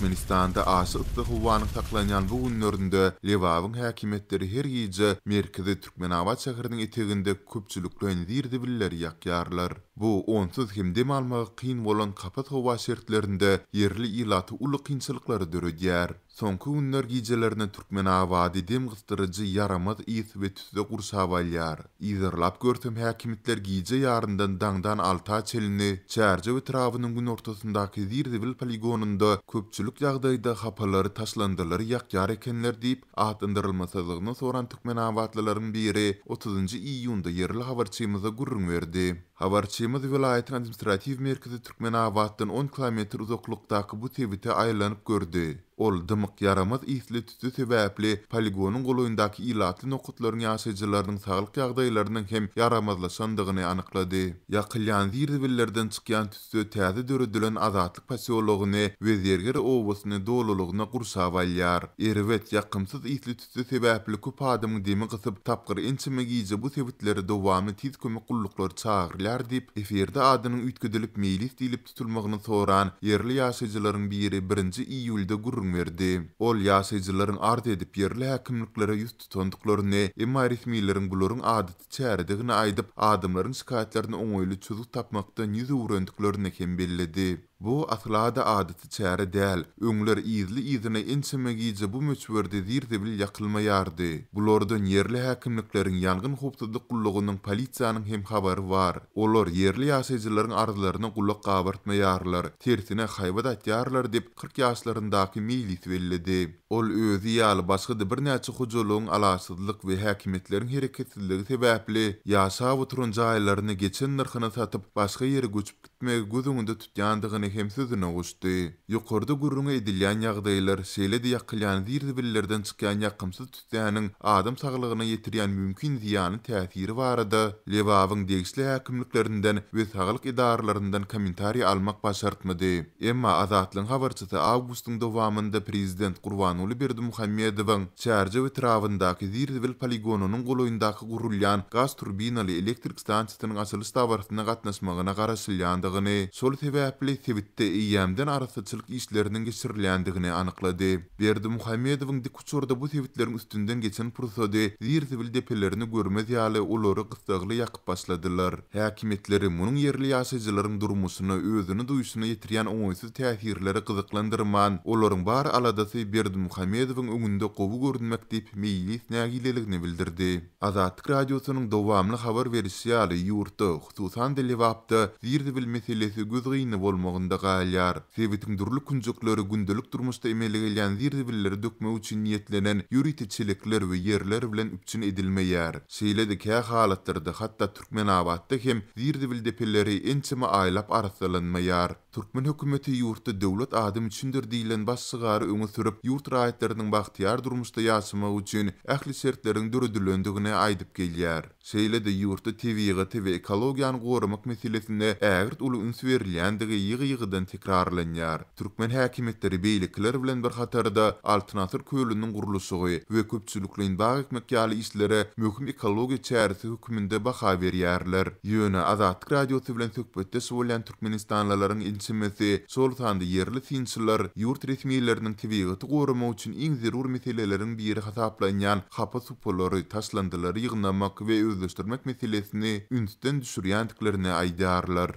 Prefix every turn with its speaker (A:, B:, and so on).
A: Türkmenistanda aşa yssy howanyň saklanýan bu günlerinde Lebabyň häkimiýetleri her gije merkezi Türkmenabat şäheriniň eteginde köpçülikleýin zir-zibilleri ýakýarlar. Bu onsuz hem dem almagy kyn bolan kapas howa şertlerinde ýerli ilata uly kynçylyklary döredýär. Soňky günler gijelerine Türkmenabady dem gysdyryjy ýaramaz ys we tüsse gurşap alýar. Yzarlap görsem häkimiýetler gije ýaryndan daňdan alta çenli Çärjew etrabynyň günortasyndaky zir-zibil poligonynda köpçülik ýagdaýda hapalary taşlandylary ýakýar ekenler diýip, atlandyrylmasyzlygyny soran türkmenabatlylaryň biri otuzynjy iýunda ýerli habarçymyza gürrüň berdi. Habarçymyz welaýatyň administratiw merkezi Türkmenabatdan on kilometr uzaklykdaky bu sebite aýlanyp gördi. Ol dymyk, ýaramaz ysly tüsse sebäpli poligonyň golaýyndaky ilatly nokatlaryň ýaşaýjylarynyň saglyk ýagdaýlarynyň hem ýaramazlaşandygyny anyklady. Ýakylýan zir-zibillerden çykýan tüsse täze döredilen Azatlyk posýologyny we Zerger obasyny dolulygyna gurşap alýar. Erbet, ýakymsyz ysly tüsse sebäpli köp adamyň demi gysyp, tapgyr ençeme gije bu sebitlere dowamly tiz kömek gulluklary çagyrylýar diýip, efirde adynyň üýtgedilip Meýlis diýlip tutulmagyny soran ýerli ýaşaýjylaryň biri birinji iýulda gürrüň berdi. Ol ýaşaýjylaryň arz edip, ýerli häkimliklere ýüz tutandyklaryny, emma resmileriň bularyň adaty çäredigini aýdyp, adamlaryň şikaýatlaryna oňaýly çözgüt tapmakdan ýüz öwrendiklerini hem belledi. Bu asla-da adaty çäre däl. Öňler yzly-yzyna ençeme gije bu möçberde zir-zibil ýakylmaýardy. Bulardan ýerli häkimlikleriň, ýangyn howpsuzlyk gullugynyň, polisiýanyň hem habary bar. Olar ýerli ýaşaýjylaryň arzlaryna gulak gabartmaýarlar, tersine haýbat atýarlar diýip, 40 ýaşlaryndaky Meýlis belledi. Ol özi ýaly başga-da birnäçe hojalygyň alaçsyzlyk we häkimiýetleriň hereketsizligi sebäpli ýaşap oturan jaýlaryny geçen nyrhyna satyp, başga ýere göçüp gitmegi göz öňünde tutýandygyny hem sözüne goşdy. Ýokarda gürrüňi edilýän ýagdaýlar, şeýle-de ýakylýan zir-zibillerden çykýan ýakymsyz tüssäniň adam saglygyna ýetirýän mümkin zyýanly täsiri barada Lebabyň degişli häkimliklerinden we saglyk edaralaryndan kommentariý almak başartmady. Emma Azatlygyň habarçysy awgustyň dowamynda prezident Gurbanguly Berdimuhamedowyň Çärjew etrabyndaky zir-zibil poligonynyň golaýyndaky gurulýan gaz turbinaly elektrik stansiýasynyň açylyş dabarasyna gatnaşmagyna garaşylýandygyny, şol sebäpli sebitde eýýämden arassaçylyk işleriniň geçirilýändigini anyklady. Berdimuhamedowyň Uçarda bu sebitleriň üstünden geçen pursady zir-zibil depelerini görmez ýaly olary gyssagly ýakyp başladylar. Häkimiýetleri munuň ýerli ýaşaýjylaryň durmuşyna, özüni duýşuna ýetirýän oňaýsyz täsirleri gyzyklandyrman, olaryň bar aladasy Berdimuhamedowyň öňünde gowy görünmek diýip, Meýlis nägileligini bildirdi. Azatlyk Radiosynyň dowamly habar berişi ýaly, ýurtda, hususan-da Lebapda zir-zibil meselesi gözgyny bolmagynda galýar. Sebitiň dürli künjekleri gündelik durmuşda emele gelýän zir-zibilleri dökmek üçin niýetlenen ýörite çelekler we ýerler bilen üpjün edilmeýär. Şeýle-de kä halatlarda hatda Türkmenabatda hem zir-zibil depeleri ençeme aýlap arassalanmaýar. Türkmen hökümeti ýurtda Döwlet adam üçindir diýlen baş şygary öňe sürüp, ýurt raýatlarynyň bagtyýar durmuşda ýaşamagy üçin ähli şertleriň döredilendigini aýdyp gelýär. Şeýle-de ýurtda tebigaty we ekologiýany goramak meselesine ägirt uly üns berilýändigi ýygy-ýygydan tekrarlanýar. Türkmen häkimiýetleri beýlekiler bilen bir hatarda Altyn asyr kölüniň gurluşygy we köpçülikleýin bag ekmek ýaly işlere möhüm ekologiýa çäresi hökmünde baha berýärler. Ýöne Azatlyk Radiosy bilen söhbetdeş bolýan türkmenistanlylaryň ençemesi, şol sanda ýerli synçylar ýurt resmileriniň tebigaty goramak üçin iň zerur meseleleriň biri hasaplanýan hapa supalary, taşlandylary ýygnamak we özleşdirmek meselesini ünsden düşürýändiklerini aýdýarlar.